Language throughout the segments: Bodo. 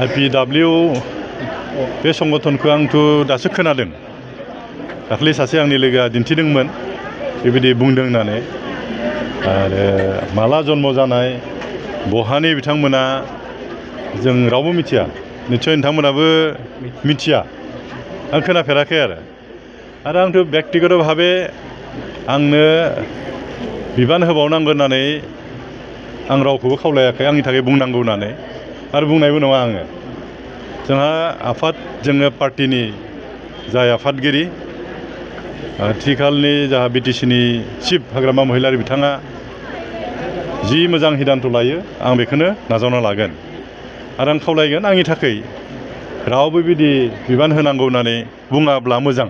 IPW बे संगठनखौ आंथ' दासो खोनादों। दाख्लै सासे आंनि लोगोआ दिन्थिदोंमोन बेबायदि बुंदों होननानै। आरो माला जन्म जानाय बहानि बिथांमोना जों रावबो मिथिया। निस्सय नोंथांमोनाबो मिथिया। आं खोनाफेराखै आरो आंथ' बेक्तिगत भाबे आंनो बिबान होबावनांगौ होननानै आं रावखौबो खावलायाखै आंनि थाखाय बुंनांगौ होननानै आरो बुंनायबो नङा आङो। जोंहा आफाद जोङो पार्टिनि जाय आफादगिरि आथिखालनि जाहा BTCनि चिफ हाग्रामा महिलारि बिथाङा जि मोजां हिदान्त लायो आं बेखौनो नाजावना लागोन आरो आं खावलायगोन आंनि थाखाय रावबो बिदि बिबान होनांगौ होननानै बुङाब्ला मोजां।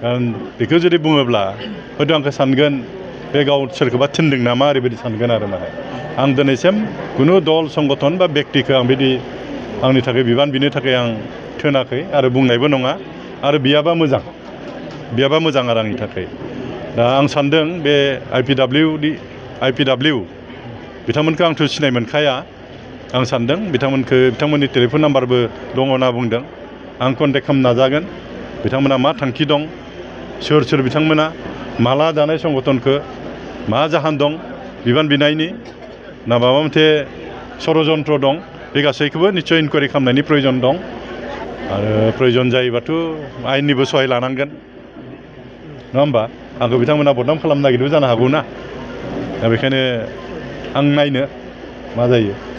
कारण बेखौ जुदि बुङोब्ला हयथ' आंखौ सानगोन बे गाव सोरखौबा थिनदों नामा ओरैबायदि सानगोन आरो माने आं दिनैसिम खुनु दल संगठन बा बेक्तिखौ आं बिदि आंनि थाखाय बिबान बिनो थाखाय आं थोनाखै आरो बुंनायबो नङा आरो बियाबा मोजां आरो आंनि थाखाय। दा आं सानदों बे IPW बिथांमोनखौ आंथ' सिनाय मोनखाया। आं सानदों बिथांमोननि टेलिफन नाम्बारबो दङ होनना बुंदों। आं कन्टेक्ट खालामनो नाजागोन बिथांमोना मा थांखि दं, सोर बिथांमोना, माला दानाय संगठनखौ, मा जाहोन दं बिबान बिनायनि ना माबा मोनसे षड़जन्त्र दं, बे गासैखौबो निस्सय इनकुवारि खालामनायनि प्रयजन दं। आरो प्रयजन जायोबाथ' आयेननिबो सहाय लानांगोन नङा होमबा? आंखौ बिथांमोना बदनाम खालामनो नागिरदोंबो जानो हागौ ना। दा बेखायनो आं नायनो मा जायो।